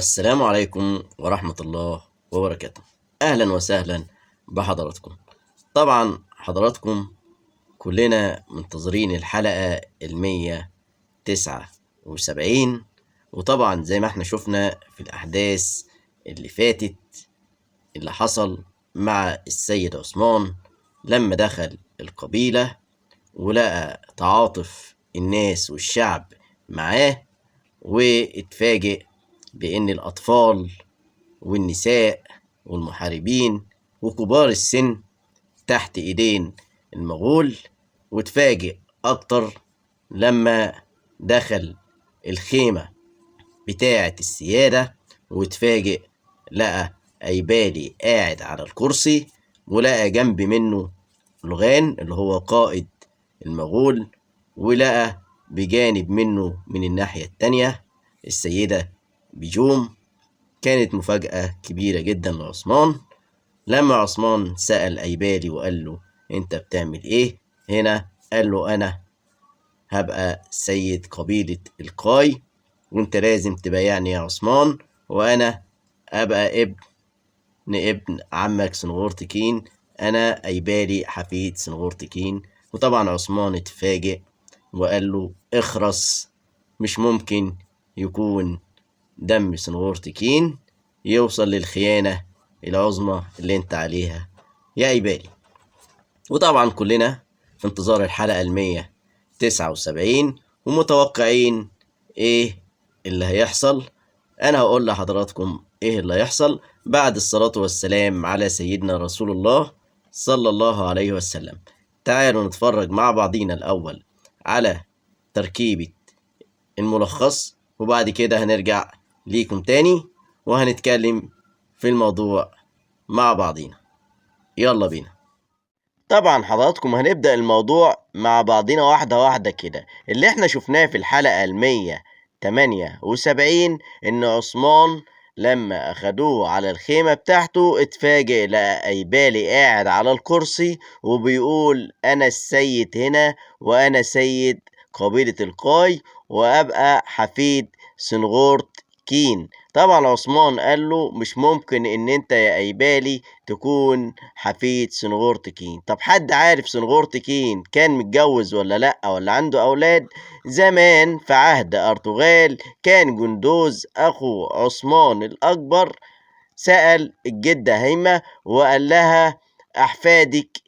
السلام عليكم ورحمة الله وبركاته. أهلا وسهلا بحضراتكم. طبعا حضراتكم كلنا منتظرين الحلقة 179، وطبعا زي ما احنا شفنا في الأحداث اللي فاتت اللي حصل مع السيد عثمان لما دخل القبيلة ولقى تعاطف الناس والشعب معاه، واتفاجئ بأن الأطفال والنساء والمحاربين وكبار السن تحت إيدين المغول. واتفاجئ أكتر لما دخل الخيمة بتاعة السيادة، واتفاجئ لقى أيبالي قاعد على الكرسي، ولقى جنب منه لغان اللي هو قائد المغول، ولقى بجانب منه من الناحية التانية السيدة بيجوم. كانت مفاجأة كبيرة جدا لعثمان لما عثمان سأل أيبالي وقال له أنت بتعمل إيه هنا؟ قال له أنا هبقى سيد قبيلة القاي، وأنت لازم تبايعني يا عثمان، وأنا أبقى ابن عمك سنغور تكين، أنا أيبالي حفيد سنغور تكين. وطبعا عثمان اتفاجئ وقال له اخرس، مش ممكن يكون دم سنغور تكين يوصل للخيانة العظمى اللي انت عليها يا أيبالي. وطبعا كلنا في انتظار الحلقة 179 ومتوقعين ايه اللي هيحصل. انا هقول لحضراتكم ايه اللي هيحصل بعد الصلاة والسلام على سيدنا رسول الله صلى الله عليه وسلم. تعالوا نتفرج مع بعضينا الأول على تركيبة الملخص، وبعد كده هنرجع ليكم تاني وهنتكلم في الموضوع مع بعضينا. يلا بينا. طبعا حضراتكم هنبدأ الموضوع مع بعضينا واحدة واحدة كده. اللي احنا شفناه في الحلقة 178 ان عثمان لما اخدوه على الخيمة بتاعته اتفاجئ لقى أيبالي قاعد على الكرسي وبيقول انا السيد هنا، وانا سيد قبيلة القاي، وابقى حفيد سنغور تكين. طبعا عثمان قال له مش ممكن ان انت يا أيبالي تكون حفيد سنغور تكين. طب حد عارف سنغور تكين كان متجوز ولا لا، ولا عنده اولاد؟ زمان في عهد ارطغرل كان جندوز اخو عثمان الاكبر سأل الجدة هيمة وقال لها احفادك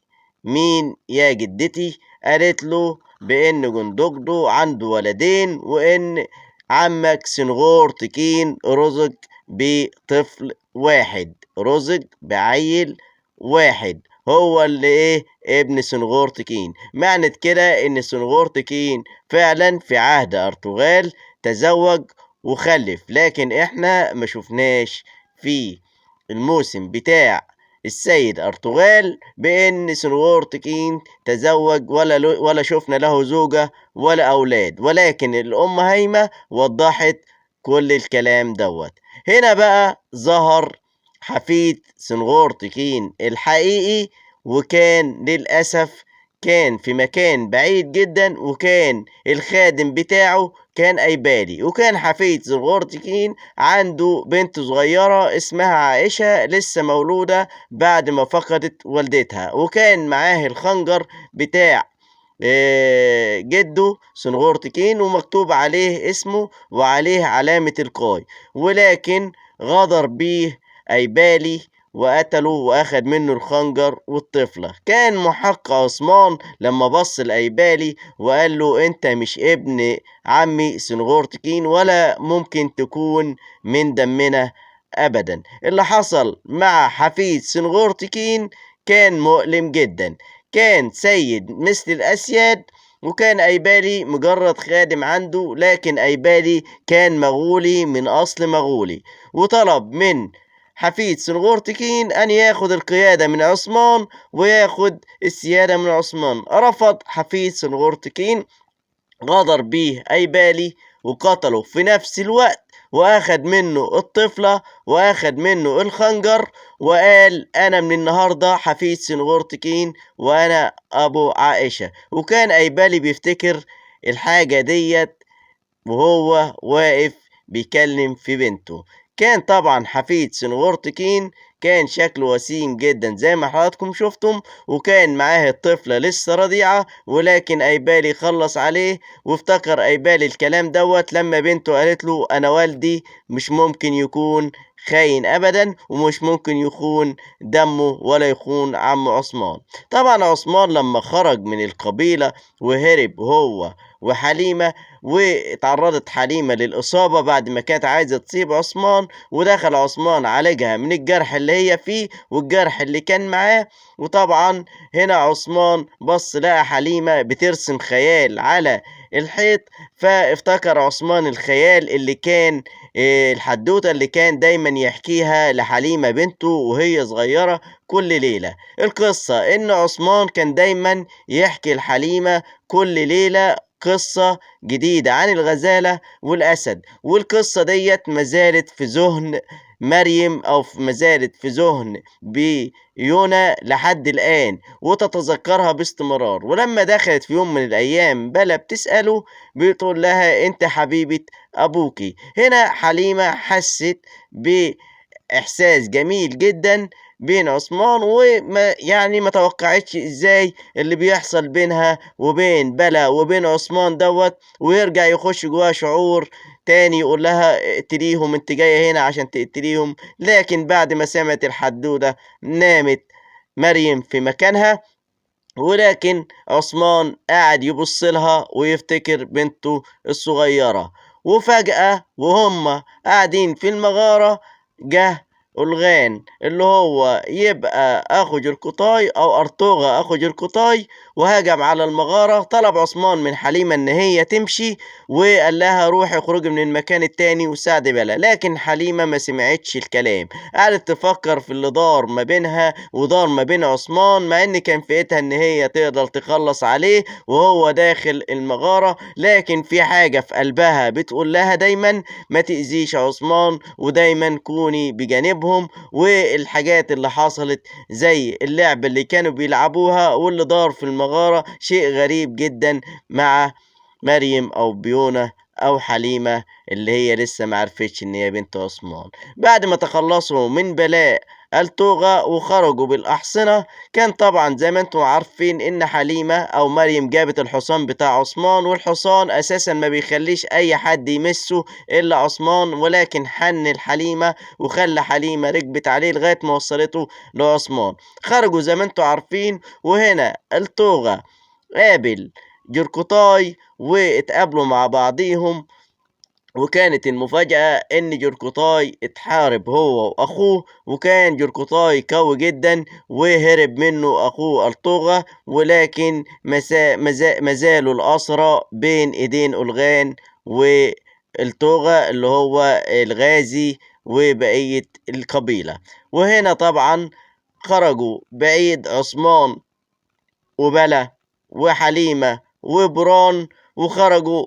مين يا جدتي؟ قالت له بان جندوجدو عنده ولدين، وان عمك سنغور تكين رزق بطفل واحد، رزق بعيل واحد هو اللي ايه ابن سنغور تكين. معنى كده ان سنغور تكين فعلا في عهد ارطغرل تزوج وخلف، لكن احنا ما شفناش في الموسم بتاع السيد ارطغرل بان سنغور تكين تزوج ولا شفنا له زوجة ولا اولاد، ولكن الام هيمة وضحت كل الكلام دوت. هنا بقى ظهر حفيد سنغور تكين الحقيقي، وكان للأسف كان في مكان بعيد جدا، وكان الخادم بتاعه كان أيبالي. وكان حفيد سنغور تكين عنده بنت صغيرة اسمها عائشة لسه مولودة بعد ما فقدت والدتها، وكان معاه الخنجر بتاع جده سنغور تكين ومكتوب عليه اسمه وعليه علامة القاي، ولكن غدر بيه أيبالي وقتله وأخد منه الخنجر والطفلة. كان محق عثمان لما بص لأيبالي وقال له أنت مش ابن عمي سنغور تكين ولا ممكن تكون من دمنا أبدا. اللي حصل مع حفيد سنغور تكين كان مؤلم جدا. كان سيد مثل الأسياد، وكان أيبالي مجرد خادم عنده، لكن أيبالي كان مغولي من أصل مغولي، وطلب من حفيد سنغور تكين أن ياخد القيادة من عثمان وياخد السيادة من عثمان. رفض حفيد سنغور تكين، غدر بيه أيبالي وقتله في نفس الوقت، وأخد منه الطفلة وأخد منه الخنجر، وقال أنا من النهاردة حفيد سنغور تكين وأنا أبو عائشة. وكان أيبالي بيفتكر الحاجة ديت وهو واقف بيكلم في بنته. كان طبعا حفيد سنغور تكين كان شكله وسيم جدا زي ما حضراتكم شفتم، وكان معاه الطفلة لسه رضيعة، ولكن أيبالي خلص عليه. وافتكر أيبالي الكلام دوت لما بنته قالت له أنا والدي مش ممكن يكون خاين أبدا، ومش ممكن يخون دمه ولا يخون عم عثمان. طبعا عثمان لما خرج من القبيلة وهرب هو وحليمة، وتعرضت حليمة للإصابة بعد ما كانت عايزة تصيب عثمان، ودخل عثمان عالجها من الجرح اللي هي فيه والجرح اللي كان معاه. وطبعا هنا عثمان بص لقى حليمة بترسم خيال على الحيط، فافتكر عثمان الخيال اللي كان الحدوتة اللي كان دايما يحكيها لحليمة بنته وهي صغيرة كل ليلة. القصة إن عثمان كان دايما يحكي لحليمة كل ليلة قصة جديدة عن الغزالة والأسد، والقصة ديت ما زالت في ذهن مريم أو ما زالت في ذهن بيونا لحد الآن، وتتذكرها باستمرار. ولما دخلت في يوم من الأيام بلا بتسأله بتقول لها أنت حبيبة أبوكي. هنا حليمة حست بإحساس جميل جدا بين عثمان، وما ما توقعتش ازاي اللي بيحصل بينها وبين بلا وبين عثمان دوت، ويرجع يخش جواها شعور تاني يقول لها اقتليهم، انت جاية هنا عشان تقتليهم. لكن بعد ما سمعت الحدودة نامت مريم في مكانها، ولكن عثمان قاعد يبص لها ويفتكر بنته الصغيرة. وفجأة وهم قاعدين في المغارة جه أولغان اللي هو يبقى أخو جركوتاي أو أرطوغا أخو جركوتاي، وهجم على المغارة. طلب عثمان من حليمة إن هي تمشي، وقال لها روحي اخرجي من المكان التاني وساعدي بلا، لكن حليمة ما سمعتش الكلام، قعدت تفكر في اللي دار ما بينها ودار ما بين عثمان، مع إن كان في ايدها إن هي تقدر تخلص عليه وهو داخل المغارة، لكن في حاجة في قلبها بتقول لها دايما ما تأذيش عثمان ودايما كوني بجانبهم. والحاجات اللي حصلت زي اللعبة اللي كانوا بيلعبوها واللي دار في المغارة شيء غريب جدا مع مريم أو بيونا أو حليمة اللي هي لسه ما عرفتش إن هي بنت عثمان. بعد ما تخلصوا من بلاء التوغة وخرجوا بالأحصنة، كان طبعا زي ما انتم عارفين إن حليمة أو مريم جابت الحصان بتاع عثمان، والحصان أساسا ما بيخليش أي حد يمسه إلا عثمان، ولكن حن الحليمة وخلى حليمة ركبت عليه لغاية ما وصلته لعثمان. خرجوا زي ما انتم عارفين، وهنا التوغة قابل جركوتاي واتقابلوا مع بعضيهم، وكانت المفاجأة إن جركوتاي اتحارب هو وأخوه، وكان جركوتاي قوي جدا وهرب منه أخوه أرطوغة، ولكن ما زالوا الأسرى بين إيدين أولغان والتوغة اللي هو الغازي وبقية القبيلة. وهنا طبعا خرجوا بعيد عثمان وبلا وحليمة وبران، وخرجوا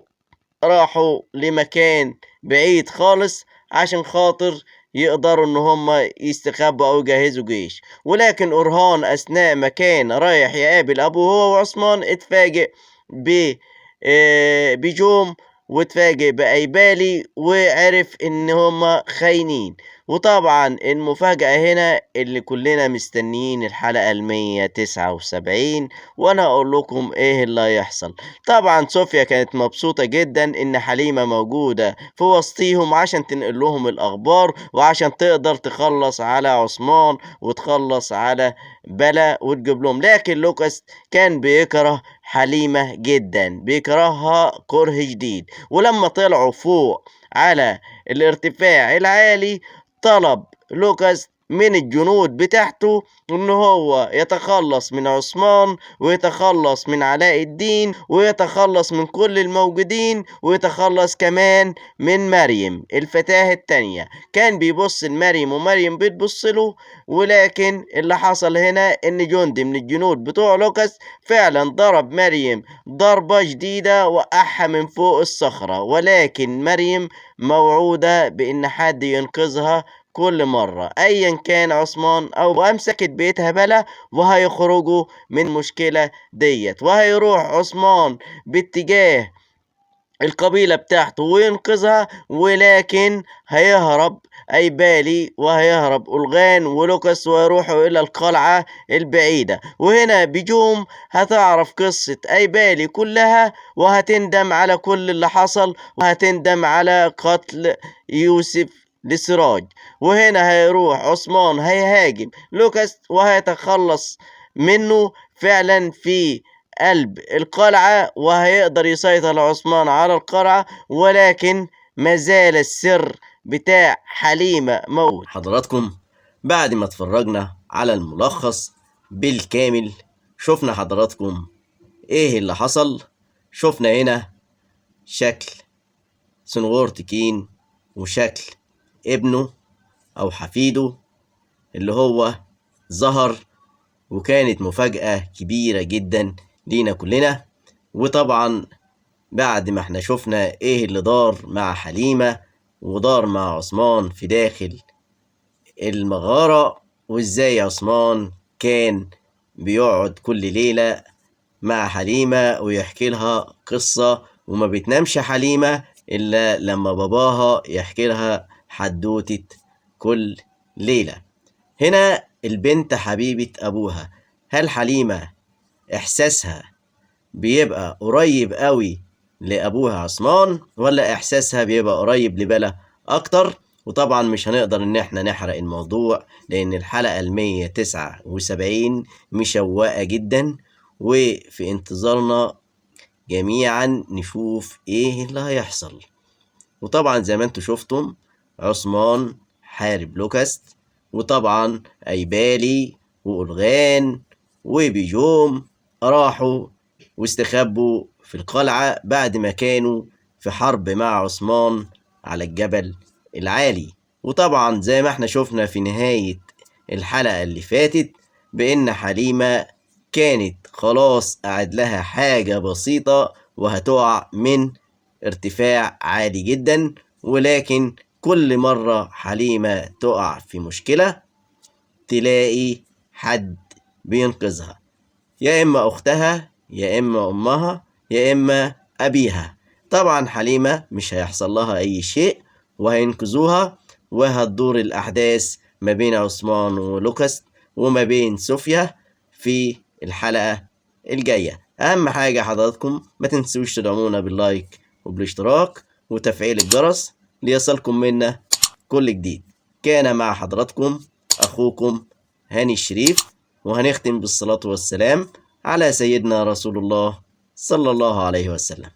راحوا لمكان بعيد خالص عشان خاطر يقدروا ان هم يستخبوا او يجهزوا جيش. ولكن أورهان اثناء ما كان رايح يقابل ابوه هو وعثمان اتفاجئ بجوم، واتفاجئ بأيبالي، وعرف ان هم خاينين. وطبعا المفاجأة هنا اللي كلنا مستنيين الحلقة 179، وانا اقول لكم ايه اللي هيحصل. طبعا صوفيا كانت مبسوطة جدا ان حليمة موجودة في وسطيهم عشان تنقل لهم الاخبار، وعشان تقدر تخلص على عثمان وتخلص على بلا وتجيب لهم. لكن لوكاس كان بيكره حليمة جدا، بيكرهها كره شديد. ولما طلعوا فوق على الارتفاع العالي طلب لوكاس من الجنود بتاعته ان هو يتخلص من عثمان ويتخلص من علاء الدين ويتخلص من كل الموجودين ويتخلص كمان من مريم الفتاة التانية. كان بيبص لمريم ومريم بتبص له، ولكن اللي حصل هنا ان جندي من الجنود بتوع لوكاس فعلا ضرب مريم ضربة شديدة وقعها من فوق الصخرة، ولكن مريم موعودة بان حد ينقذها كل مرة ايا كان عثمان او امسكت بيتها بلا، وهيخرجوا من المشكلة ديت. وهيروح عثمان باتجاه القبيلة بتاعته وينقذها، ولكن هيهرب أيبالي وهيهرب أولغان ولوكاس ويروحوا إلى القلعة البعيدة. وهنا بجوم هتعرف قصة أيبالي كلها، وهتندم على كل اللي حصل، وهتندم على قتل يوسف لسراج. وهنا هيروح عثمان هيهاجم لوكاس وهيتخلص منه فعلا في قلب القلعة، وهيقدر يسيطر عثمان على القلعة، ولكن ما زال السر بتاع حليمة موجود. حضراتكم بعد ما اتفرجنا على الملخص بالكامل شفنا حضراتكم ايه اللي حصل. شفنا هنا شكل سنغور تكين وشكل ابنه او حفيده اللي هو ظهر، وكانت مفاجأة كبيرة جدا لينا كلنا. وطبعا بعد ما احنا شفنا ايه اللي دار مع حليمة ودار مع عثمان في داخل المغارة، وازاي عثمان كان بيقعد كل ليلة مع حليمة ويحكي لها قصة، وما بتنامش حليمة إلا لما باباها يحكي لها حدوتة كل ليلة. هنا البنت حبيبة أبوها، هل حليمة إحساسها بيبقى قريب قوي لأبوها عثمان، ولا إحساسها بيبقى قريب لبلا أكتر؟ وطبعا مش هنقدر إن احنا نحرق الموضوع، لأن الحلقة 179 مشوقة جدا، وفي انتظارنا جميعا نشوف إيه اللي هيحصل. وطبعا زي ما انتوا شفتم عثمان حارب لوكاست، وطبعا أيبالي وأولغان وبيجوم راحوا واستخبوا في القلعة بعد ما كانوا في حرب مع عثمان على الجبل العالي. وطبعا زي ما احنا شفنا في نهاية الحلقة اللي فاتت بأن حليمة كانت خلاص قعد لها حاجة بسيطة وهتقع من ارتفاع عالي جدا، ولكن كل مرة حليمة تقع في مشكلة تلاقي حد بينقذها، يا إما أختها يا إما أمها يا إما أبيها. طبعا حليمة مش هيحصل لها أي شيء وهينقذوها، وهتدور الأحداث ما بين عثمان ولوكاس وما بين صوفيا في الحلقة الجاية. أهم حاجة حضراتكم ما تنسوش تدعمونا باللايك وبالاشتراك وتفعيل الجرس ليصلكم منا كل جديد. كان مع حضراتكم أخوكم هاني الشريف، وهنختم بالصلاة والسلام على سيدنا رسول الله صلى الله عليه وسلم.